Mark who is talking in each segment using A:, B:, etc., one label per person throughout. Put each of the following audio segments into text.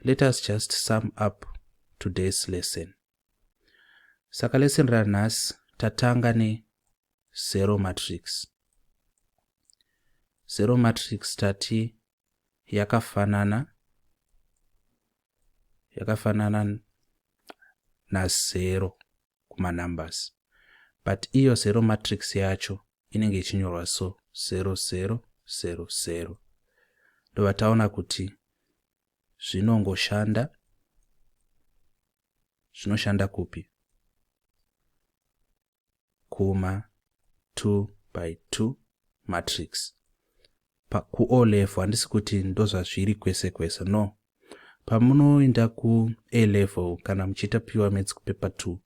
A: Let us just sum up today's lesson. Saka lesson ranhasi tatanga ne zero matrix. Zero matrix tati yakafanana yakafanana nazero kumanumbers, but iyo zero matrix yacho inenge ichinyorwa so 0 0 0 0. Ndobva taona kuti zvinongoshanda, zvinoshanda kupi? Kuma 2 by 2 matrix ku O level. Handisi kuti ndozvazviri kwese kwese, no. Pamunoenda ku A level kana muchiita pure maths kupaper 2,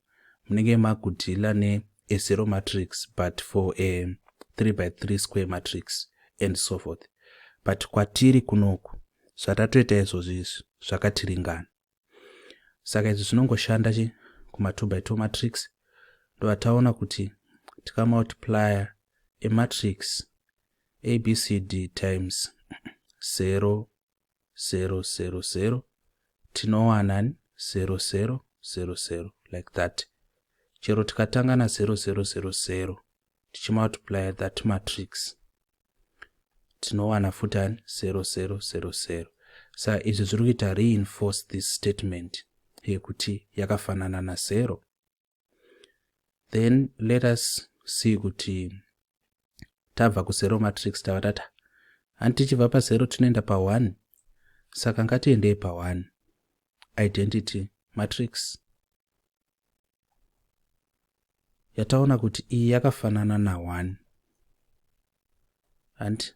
A: munenge makudeala ne a zero matrix, but for a 3 by 3 square matrix and so forth. But kwatiri kunoku, zvatatoita izvozvo izvi zvakatiringana. Saka izvi zvinongoshanda chi kuma 2 by 2 matrix. Ndobva taona kuti tikamultiplya a matrix ABCD times 0 0 0 0, tinowana 0 0 0 0, like that. Chero tikatanga na0 0 0 0, tichimultiply that matrix, tinowana futi ani? 0 0 0 0. Saka izvi zviri kuita reinforce this statement yekuti yakafanana na0. Then let us see kuti tabva kuzero matrix, tava tata handi tichibva pazero tinoenda pa1. Saka ngatiendei pa1, identity matrix yataona kuti iyi yakafanana na1, and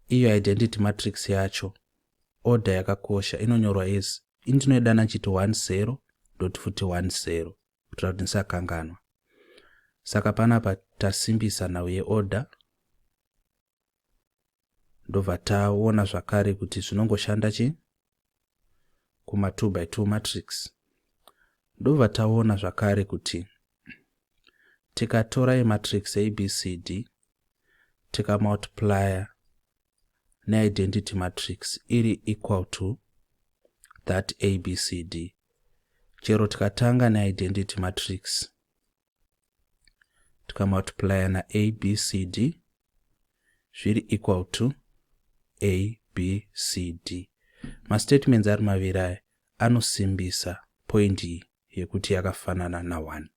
A: iyo identity matrix yacho, order yakakosha, inonyorwa as indinoidana nchiti 1 0 dot futi 1 0, kuitira kuti ndisakanganwa. Saka panapa tasimbisa nhau yeorder. Ndobva taona zvakare kuti zvinongoshanda chi kuma 2 by 2 matrix. Ndobva taona zvakare kuti tikatora yematrix ABCD, tikamultiplya neidentity matrix iri equal to that ABCD, chero tikatanga neidentity matrix, tikamultiplya naABCD, zviri equal to ABCD. Mastatements ari maviri aya anosimbisa point iyi yekuti yakafanana na1.